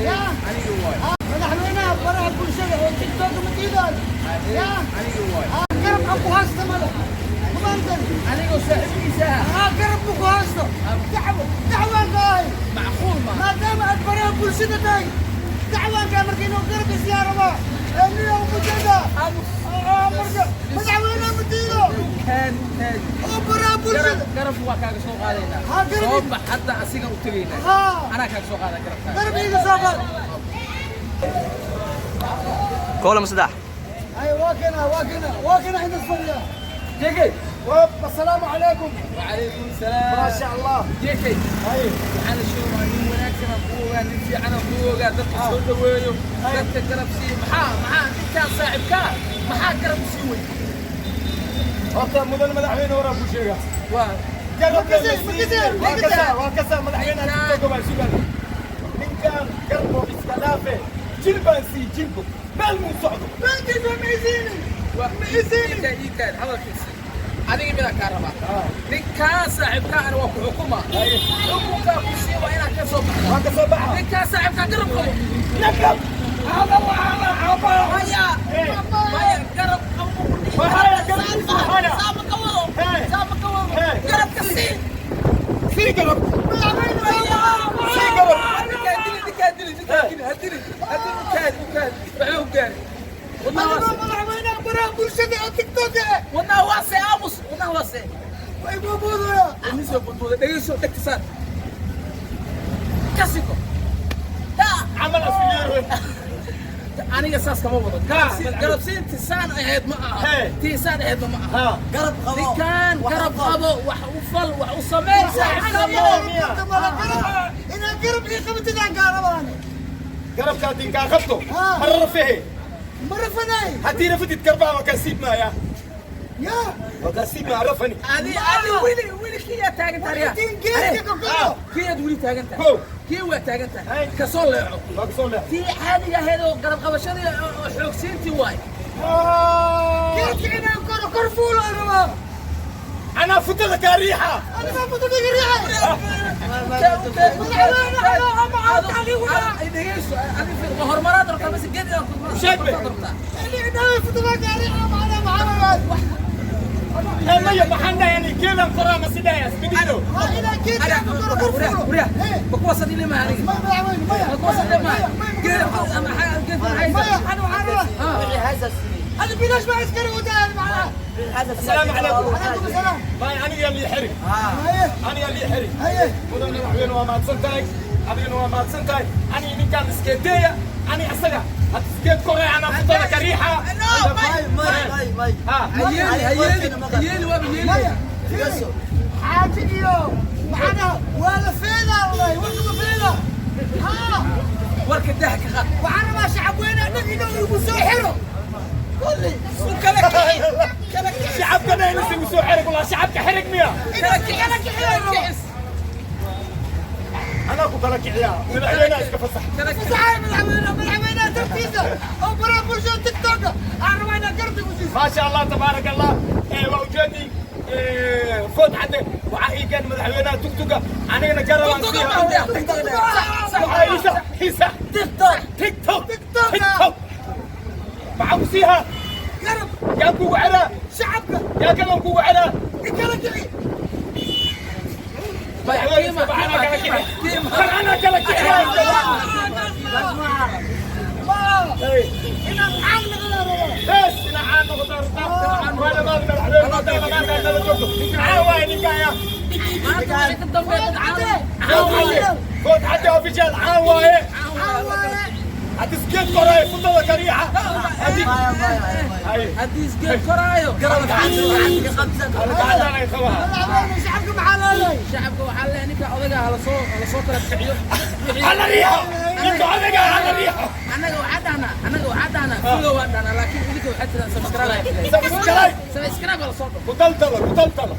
Ya. Aniga waay. Madaxweynaha baraha bulshada oo TikTok ma diidaan ya. Aniga waay. Garab aan ku haysto male maantan. Anigoo saaxiibkiisa ah. Haa, garab bu ku haysto, dacwo dacwaan ka ahay. Macquul ma Maadaama aad baraha bulshada tahay, dacwaankaa marka inuu garab isyaa rabaa ee niyo mujada marka madaxweynaha ma diido. Kaan kaan. Oo baraha bulshada. Garab, garab waa kaaga soo qaadaynaa. Ha, garab. Soo bax hadda, asiga u tegaynaa. Haa. Anaa kaaga soo qaada garabkaaga. Garab iiga soo qaad. Kow lama saddex. Ay, waa kana, waa kana, waa kana inta fadhiya. Jekey. السلام عليكم. وعليكم السلام. ما شاء الله. Jekey. هاي. Waxaa la sheegaa nin wanaagsan aan ku ogaa, nin fiican aan ku ogaa, dadka soo dhaweeyo, dadka garab siiyo. Maxaa ninkaan saaxiibkaa maxaa garab u sii wey? Horta mudan madaxweyne waraa ku sheega. Waa. Waa kasa, waa kasa madaxweynaha TikTok baa sugan. Ninkan garbo iska dhaafe, jilbaan sii jilbo meel muu socdo. Bankiisa ma isiinin. Waa Ma isiinin. Iikaad, iikaad, hadalkiisi adiga midaan kaa rabaa. Ninkaan saaxiibkaa ana waa ku xukuma, xukunkaa ku sii waa inaad ka soo baxda. Waa ka soo baxa. Ninkaan saaxiibkaa garab qabo. Nakab hada waa caaba. Maya, maya, garab qabo ku dhihi. Waxaya garabkiisa, waxaya. Saama ka wado. Hey. Saama ka wado. Hey. Garabka sii. Sii garab, sii garab. Ninkaan dili, ninkaan dili, ninkaan dili, ha dili, ha dili, ukaadi, ukaadi, waxba u gaari. Wadnaha Adigoo waase. Madaxweynaha baraha bulshada oo TikTok eh. Wadnaha waase, aamus, wadnaha waase. Way booboodoya. Wadni soo boodbooda, dhegeyso, dhegta saar, ka siko taa. Camal asliyeer. Aniga saas kama wado. Garabsiinti saan ahayd ma aha. Hey. Tii saan ahaydna ma aha. Ha. Garab qabo. Ninkaan garab qabo, wax u fal, wax u samee, saaxiibka. Inaad garab ii qabatid aan kaa rabaan. Garabka haddii kaa qabto, Ha. ha rafehe. Ma rafanay. Haddii rafidid garbaa waa kaa siibmaaya. Ya. Waa kaa siibmaya rafani. Adi wili wili kiyaa taagan tahay. Intiin geedka ka kodo. Kiyaad wili taagan tahay. Kow. Kii waa taagan tahay. Hey. Kasoo leeco. Waa kasoo leex. Tii caadiga ahayd oo garab qabashadii oo xoogsiintii waay. Geedka inaan koro, kor fuulaan rabaa. Anaa futada kaa riixa. Anigaa mudadiga riixay. Dhegeyso, adi ma horumaraad rabtaa mase geed inaad ku Sheeg be. rabtaa? Ini futada kaa riixa macnaa maxaa Hee, maya, maxaan dhahay ani? Geelaan koraa ma si dhahay asbidilo. Waa inaan geedka ku koro, kor fuulo. Ma kuwaas adii lema aniga? Maya madaxweyne, maya. Ma kuwaas adii lema? Geed ama geed maya, ana waxaan rabaa هذا بلاش ما عسكري وتعال معاه. السلام عليكم. عليكم السلام. Maya, aniga lii xiri. هيا. Aniga lii xiri. هيا. Mudan madaxweyne, waa mahadsan tahay, adigana waa mahadsan tahay. Ani ninkaan iskeedeeya, ani asaga had iskeed koray, anaa futada ka riixa. May, may, may. Ha. Hayeeli, hayeeli, hayeeli, waaba yeeli. مايا حاجة اليوم معنا ولا فيلا والله ولا فيلا ها. Warka daha ka qaad. وعنا ما شعب وين انه يبو حلو كلي. Kala kixi, kala kixi. Shacabkana in isugu soo xerig walaa shacabka xerig miya? Kala kixi, kala kixis. Anaa ku kala kiciyaa, madaxweynaha iska fasax. Kala kixis. سعيد مدحوينه، مدحوينه تركيزه او برا برجو تيك توك انا وين قربي وزيز. ما شاء الله تبارك الله. Waa ujeedii food cadde waxaa ii keen madaxweynaha tugtuga, anigana garabaan. TikTok ma hubiya? TikTok. Sax, waxaa sax. isa isa TikTok. TikTok. TikTok. TikTok maxaa ku siihaa? قرب. Yaa kugu xeraa? شعبك. Yaa kalan kugu xeraa? كلا كعي. Qiima, qiima, qiima, qiima. Kan anaa kala kiciyaa. ما انا عامل غير. Bes ina caan noqoto rabtaa waa dhamaad madaxweyne maadaama maanta aad nala joogto caan waaye ninkaaya. Maanta waxay ka dambeeyaan caan, caan waaye. Food cadde official caan waaye. Haddii isgeed koraayo futada kariixa haddii Haddii isgeed koraayo. Gacantaan ay qabaha. مدحوينه شعبك معاه. Shacabka waxaa leeyahay ninka odaga hala soo kala kiciyo. Hala riixo ninka odaga, hala riixo. Annaga waxaa dhahnaa follow waan dhahnaa, laakiin idinka waxaa tiraan subscribe. Subscribe. Subscribe hala soo dhaho. Ku daldalo, ku daldalo.